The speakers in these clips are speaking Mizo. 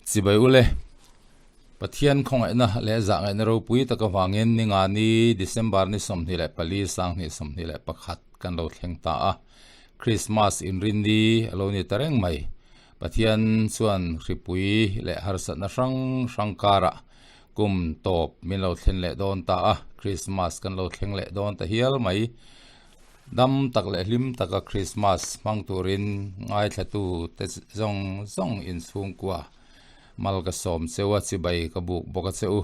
Chibai ule, Pathian khawngaihna leh zahngaihna ropui tak avangin Ningani, December ni 24 2021 kan lo thleng ta a. Krismas inrinni a lo ni ta reng mai. Pathian chuan hripui leh harsatna hrang hrang karah kum tawp min lo thlen leh dawn ta a, Krismas kan lo thleng leh dawn ta hial mai. Dam tak leh hlim taka Krismas hmang turin ngaithlatu te zawng zawng inchhungkua mal ka sawm cheu a, chibai ka buk bawk a che u.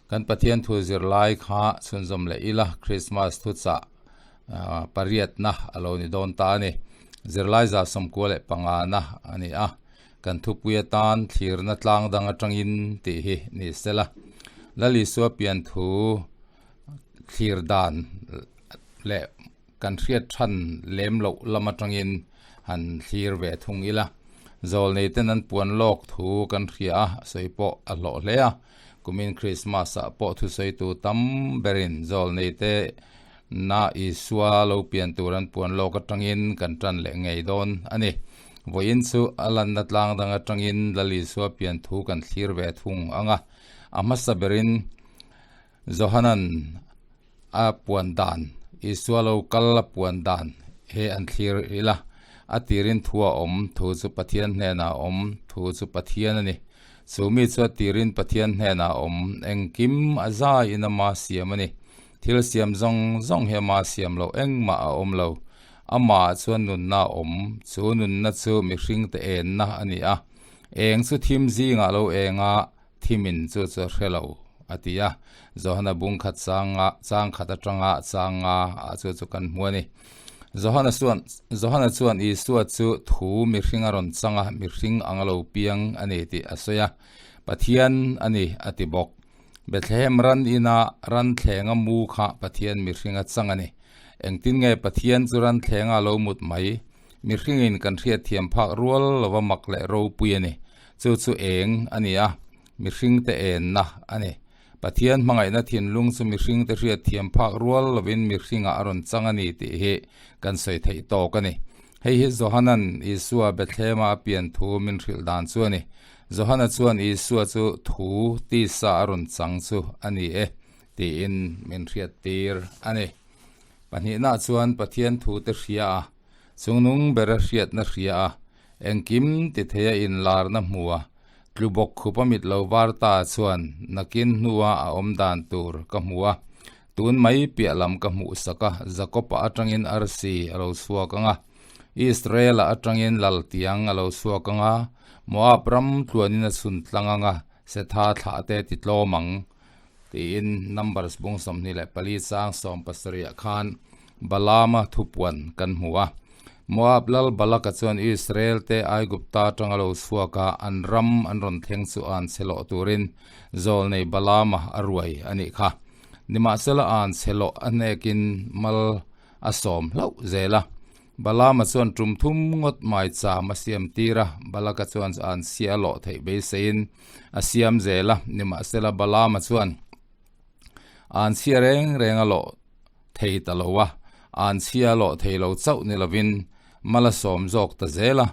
Kan Pathian thu zirlai kha chhunzawm leh ila Krismas thuchah pariatna a lo ni dawn ta a ni. Zirlai 95 na a ni a, kan thupui atan thlirna tlang dang atangin tih hi ni sela. Lal Isua pian thu thlir dan leh kan hriat than lem loh lam atangin han thlir ve thung ila. Zawlnei ten an puan lawk thu kan hria a, sawi pawh a hlawh hle a. Kumin Krismas ah pawh thusawitu tam berin zawlnei te na Isua lo pian tur an puan lawk atangin kan tan leh ngei dawn a ni. Vawiin chu a lanna tlang dang atangin Lal Isua pian thu kan thlir ve thung ang a. A hmasa berin Johanan a puan dan, Isua lo kal a puan dan he an thlir ila, a tirin thu a awm, thu chu Pathian hnenah a awm, thu chu Pathian a ni. Chu mi chu a tirin Pathian hnenah a awm, engkim a zaiin ama siam a ni. Thil siam zawng zawng hi ama siam loh engmah a awm lo. Amah chuan nunna a awm, chu nunna chu mihringte enna a ni a. Eng chu thim zingah lo eng a, Thimin chu chu a hre lo, a ti a. Johana bung khat changa chang khat atanga changa ah chu chu kan hmu a ni. Johana chuan Johana chuan Isua chu thu mihring a rawn chang a, mihring ang a lo piang a ni tih a sawi a. Pathian a ni, a ti bawk. Bethlehem ran ina ran thlenga mu kha Pathian mihring a chang a ni. Engtin nge Pathian chu ran thlenga a lo mut mai? Mihringin kan hriatthiam phak rual lova mak leh ropui a ni. Chu chu eng a ni a, mihringte enna a ni. Pathian hmangaihna thinlung chu mihringte hriatthiam phak rual lovin mihringah a rawn chang a ni tih hi kan sawi theih tawk a ni. Hei hi Johanan Isua Bethlehema a pian thu min hrilh dan chu a ni. Johana chuan Isua chu thu tisa a rawn chang chu a ni e tiin min hriattir a ni. Pahnihna chuan Pathian thute hria a, chungnung bera hriatna hria a, engkim ti theia inlarna hmu a, tlu bawk khup a mit lo var ta chuan nakin hnua a awm dan tur ka hmu a, tun mai piah lam ka hmuh sak a, Jakob-a atangin arsi a lo chhuak ang a, Israel-a atangin laltiang a lo chhuak ang a, Moab ram tluanin a chhun tlang ang a, Setha thlah te ti tlawm ang. Tiin Numbers bung 24 chang 17 ah khan Balaama thupuan kan hmu a. Moab lal Balaka chuan Israel te Aigupta atanga lo chhuak a, an ram an rawn thleng chu an chhe lawh turin zawlnei Balaama a ruai a nih kha. Nimahsela an chhe lawh a hnekin mal a sawm hlauh zel a. Balaama chuan tum thum ngawt mai cham a siam tir a, Balaka chuan an chhia a lawh theih beiseiin a siam zel a, nimahsela Balaama chuan an chhia reng reng a lawh thei ta lo a, an chhia a lawh thei lo chauh ni lovin mal a sawm zawk ta zel a,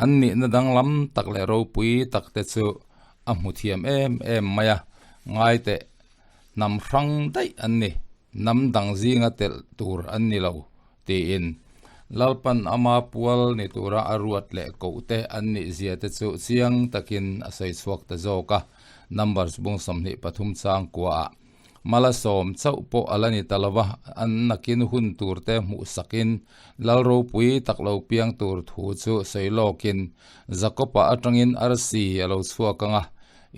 an nihna danglam tak leh ropui tak te chu a hmu thiam em em mai a, ngaiteh hnam hrang daih an ni, hnam dang zinga telh tur an ni lo. Tiin, Lalpan ama pual ni tura a ruat leh kohte an nih zia te chu chiang takin a sawi chhuak ta zawk a, Numbers bung 23 chang kuaah mala sawm chauh pawh a la ni ta lo va, an nakin hun turte hmuh sakin Lal ropui tak lo piang tur thu chu sawi lawkin Jakob-a atangin arsi a lo chhuak ang a,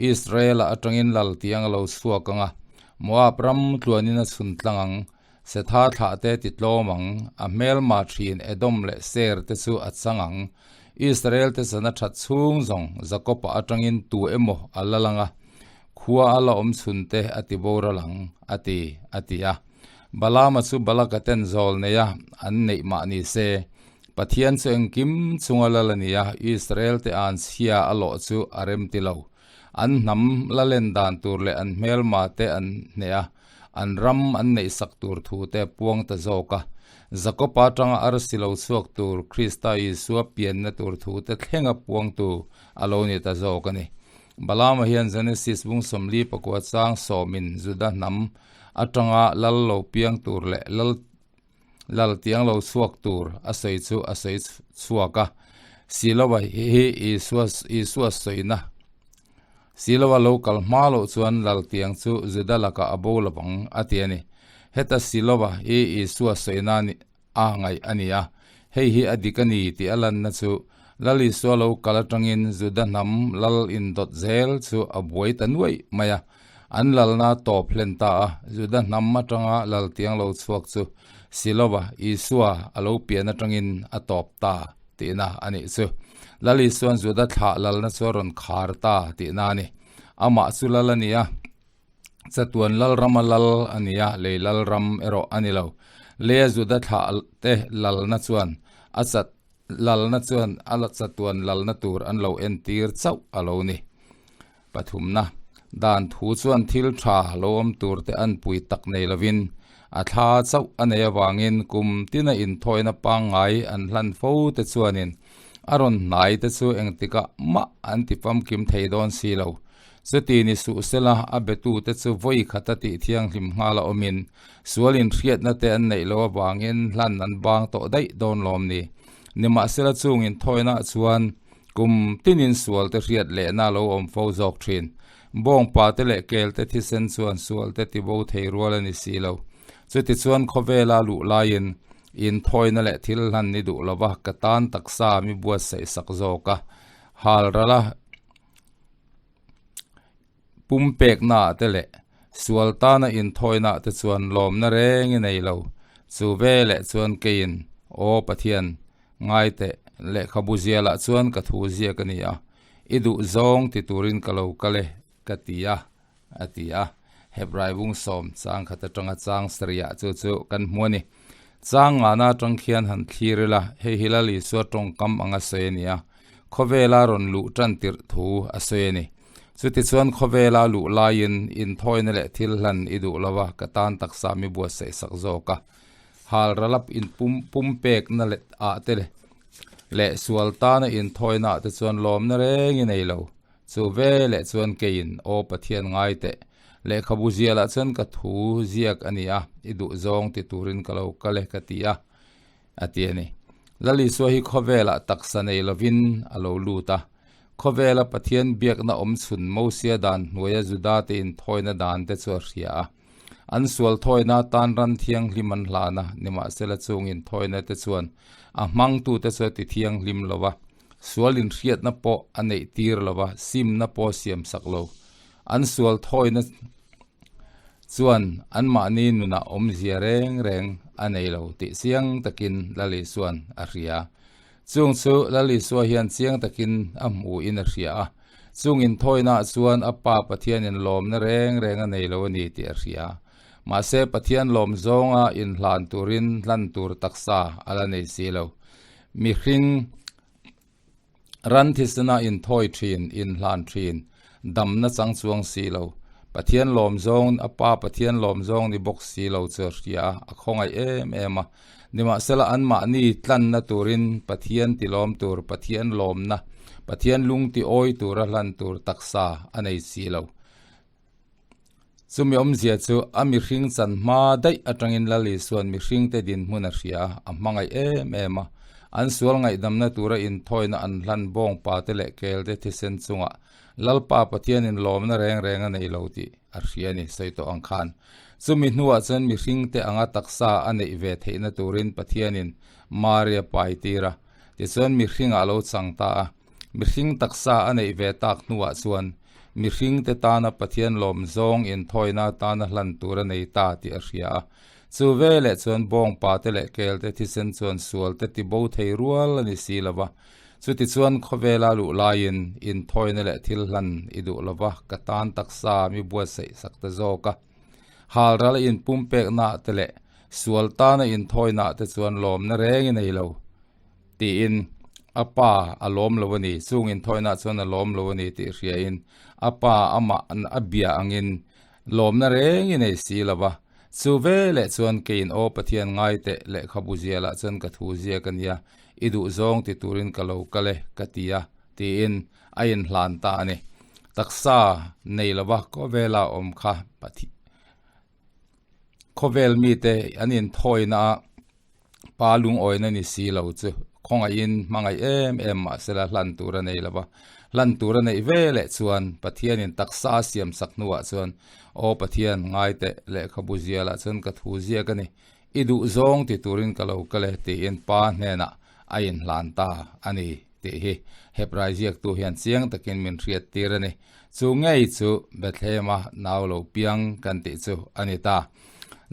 Israel-a atangin Lal tiang a lo chhuak ang a, Moab ram tluanin a chhun tlang ang. Setha thlah te ti tlawm ang, a hmelma thin Edom leh Seir te chu a chang ang. Israel te chana that chhung zawng Jakob-a atangin tu emaw a la lang a, khua a la awm chhun te a ti boral ang, a ti, a ti a. Balaama chu Balaka ten zawl nei a, an neih mah ni se, Pathian chu engkim chunga lal a ni a, Israel te an chhia a lawh chu a rem ti lo. An hnam la len dan tur leh an hmelma te an hneh a, an ram an neihsak tur thu te puang ta zawk a. Jakob-a atanga arsi lo chhuak tur Krista Isua pianna tur thu te thlenga puangtu a lo ni ta zawk a ni. Balaama hian Genesis bung 44 chang sawmin Juda hnam atanga lal lo piang tur leh lal lal tiang lo chhuak tur a sawi chu a sawi chhuak a. Siloa hi Isua Isua sawina Siloa lo kal hma loh chuan lal tiang chu Juda lakah a bo lovang a ti a ni. Heta Siloa hi Isua sawina a ngaih a ni a, hei hi a dik a ni tih a lanna chu Lal Isua lo kal atangin Juda hnam lal indawt zel chu a buai ta nuaih mai a, an lalna tawp hlen ta a, Juda hnam atanga lal tiang lo chhuak chu Siloa, Isua, a lo pian atangin a tawp ta tihna a nih chu. Lal Isua'n Juda thlah lalna chu a rawn khar ta tihna a ni. Amah chu lal a ni a. Chatuan lalrama lal a ni a, lei lalram erawh a ni lo. Leia Juda thlah te lalna chuan a chat lalna chuan a chatuan lalna tur an lo entir chauh a lo ni. Pathumna, Dan thu chuan thil tha lo awm tur te an pui tak nei lovin a thla chauh a nei avangin kum tina inthawina pangngai an hlan fo te chuanin a rawn hnai te chu engtikah mah an ti famkim thei dawn si lo. Chuti ni suh sela, a betute chu vawi khata tih thianghlim nghal a awmin, sual inhriatna te an neih loh avangin hlan an bang tawh daih dawn lawm ni. Nimahsela chung inthawinah chuan kum tinin sual te hriat lehna a lo awm fo zawk thin. Bawngpa te leh kel te thisen chuan sual te tibo thei rual a ni si lo. Chutichuan khawvela luh laiin inthawina leh thil hlan ni duh lova ka tan taksa mi buatsaih sak zawk a, hal rala Pumpeknaah te leh sual tana inthawinaah te chuan lawmna reng i nei lo. Chu veleh chuan keiin, Aw Pathian, ngai teh, lehkhabu zialah chuan ka thu ziak a ni a, i duh zawng ti turin ka lo kal e, ka ti a, a ti a. Hebrai bung sawm chang khat atanga chang sarihah chu chu kan hmu a ni. Chang ngana atang khian han thlir ila, hei hi Lal Isua tawngkam anga sawi a ni a. Khawvela rawn luh tan tirh thu a sawi a ni. Chutichuan khawvela luh laiin inthawina leh thil hlan i duh lo a, ka tan taksa mi buatsaih sak zawk a. Hal ralap in pum pumpekna leh ah te leh sual tana inthawina ah te chuan lawmna reng i nei lo. Chu veleh chuan keiin, Aw Pathian ngai teh, lehkhabu zialah chuan ka thu ziak a ni a, i duh zawng ti turin ka lo kal e ka ti a. a ti a ni. Lal Isua hi khawvelah taksa nei lovin a lo lut a. Khawvela Pathian biakna awm chhun Mosia dan hnuaia Judate inthawina dan te chu a hria a. An sual thawina atan ran thianghlim an hlan a, nimahsela chung inthawina te chuan a hmangtute chu a ti thianghlim lo va, sual inhriatna pawh a neih tir lo va, simna pawh a siamsak lo. An sual thawina chuan anmahni nunah awmzia reng reng a nei lo tih chiang takin Lal Isua'n a hria. Chung chu Lal Isua hian chiang takin a hmuhin a hria a, chung inthawinaah chuan a Pa Pathianin lawmna reng reng a nei lo a ni tih a hria. Mahse Pathian lawm zawnga inhlan turin hlan tur taksa a la nei si lo. Mihring Ran thisena inthawi thin, inhlan thin, damna chang chuang si lo. Pathian lawm zawng, a Pa Pathian lawm zawng ni bawk si lo chu a hria a, a khawngaih em em a. Nimahsela anmahni tlanna turin Pathian tilawm tur, Pathian lawmna, Pathian lung ti awi tura hlan tur taksa a nei si lo. Chumi awmzia chu a mihring chan hma daih atangin Lal Isua'n mihringte dinhmun a hria a, a hmangaih em em a. An sual ngaihdamna tura inthawina an hlan bawngpa te leh kelte thisen chungah Lalpa Pathianin lawmna reng reng a nei lo tih a hria a ni, sawi tawh ang khan. Chumi hnuah chuan mihringte anga taksa a neih ve theihna turin Pathianin Maria pai tir a, tichuan mihringah a lo chang ta a. Mihring taksa a neih ve tak hnuah chuan mihringte tana Pathian lawm zawng inthawina atana hlan tur a nei ta tih a hria a. Chu veleh chuan bawngpate leh kelte thisen chuan sualte tibo thei rual a ni si lo va. Chutichuan khawvela luh laiin inthawina leh thil hlan i duh lo va, ka tan taksa mi buatsaih sak ta zawk a. Halral a inpumpeknaah te leh sual tana inthawinaah te chuan lawmna reng i nei lo. Tiin a pa a lawm lo a ni, chung inthawinah chuan a lawm lo a ni tih hriain a pa amah a bia angin lawmna reng i nei si lo va. Chu veleh chuan keiin aw Pathian ngai teh lehkhabu zialah chuan ka thu ziak a nia, i duhzawng ti turin ka lo kal e ka ti a, tiin a inhlan ta a ni. Taksa nei lova khawvela awm kha khawvel mite an inthawina a pa lungawina ni si lo chu khawngaihin hmangaih em em mahsela hlan tur a nei lova. Hlan tur a neih ve leh chuan Pathianin taksa a siam sak hnuah chuan Aw Pathian ngaiteh lehkhabu zialah chuan ka thu ziak a ni. I duh zawng ti turin ka lo kal e tiin pa hnenah a inhlan ta a ni tih hi Hebrai ziaktu hian chiang takin min hriat tir a ni. Chu ngei chu Bethlehem-a nau lo piang kan tih chu a ni ta.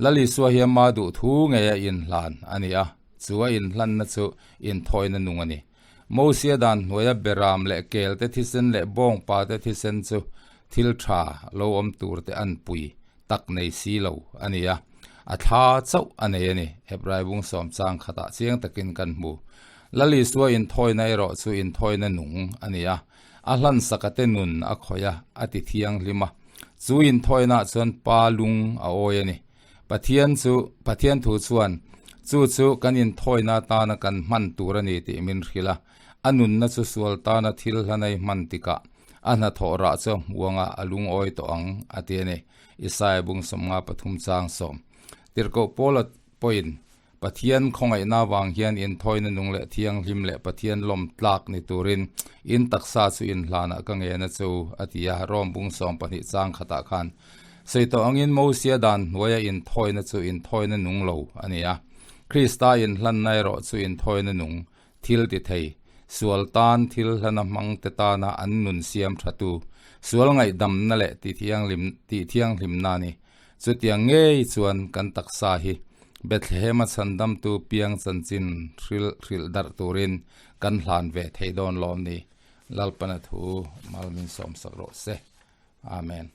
Lal Isua hi ama duh thu ngei a inhlan a ni a, chu a inhlanna chu inthawina nung a ni. Mosia dan hnuaia beram leh kel te thisen leh bawngpa te thisen chu thil tha lo awm tur te an pui tak nei si lo a ni a, a thla chauh a nei a ni. Hebrai bung sawm chang khatah chiang takin kan hmu. Lal Isua inthawina erawh chu inthawina nung a ni a, a hlansak a te nun a khawih a, a ti thianghlim a. Chu inthawinaah chuan pa lung a awi a ni. Pathian chu, Pathian thu chuan, chu chu kan inthawina atana kan hman tur a ni tih min hrilh a. A nunna chu sual tana thil hlanai hman tikah a hnathawh rah chu a hmuangah a lungawi tawh ang, a ti a ni. Isaiah bung sawmnga pathum chang sawm. Tirhkoh Paula pawhin, Pathian khawngaihna avang hian inthawina nung leh thianghlim leh Pathian lawm tlak ni turin in taksa chu inhlanah ka ngen a chu, a ti a, Rom bung 12 chang khatah khan. Sawi tawh angin Mosia dan hnuaia inthawina chu inthawina nung lo a ni a, Krista inhlanna erawh chu inthawina nung, thil ti thei, sual tan thil hlana hmangte tana an nun siam thatu, sual ngaihdamna leh tihthianghlimna a ni. Chutiang ngei chuan kan taksa hi Bethlehem-a chhandamtu piang chanchin hril hrilh darh turin kan hlan ve thei dawn lawm ni? Lalpana thu mal min sawmsak rawh se. Amen.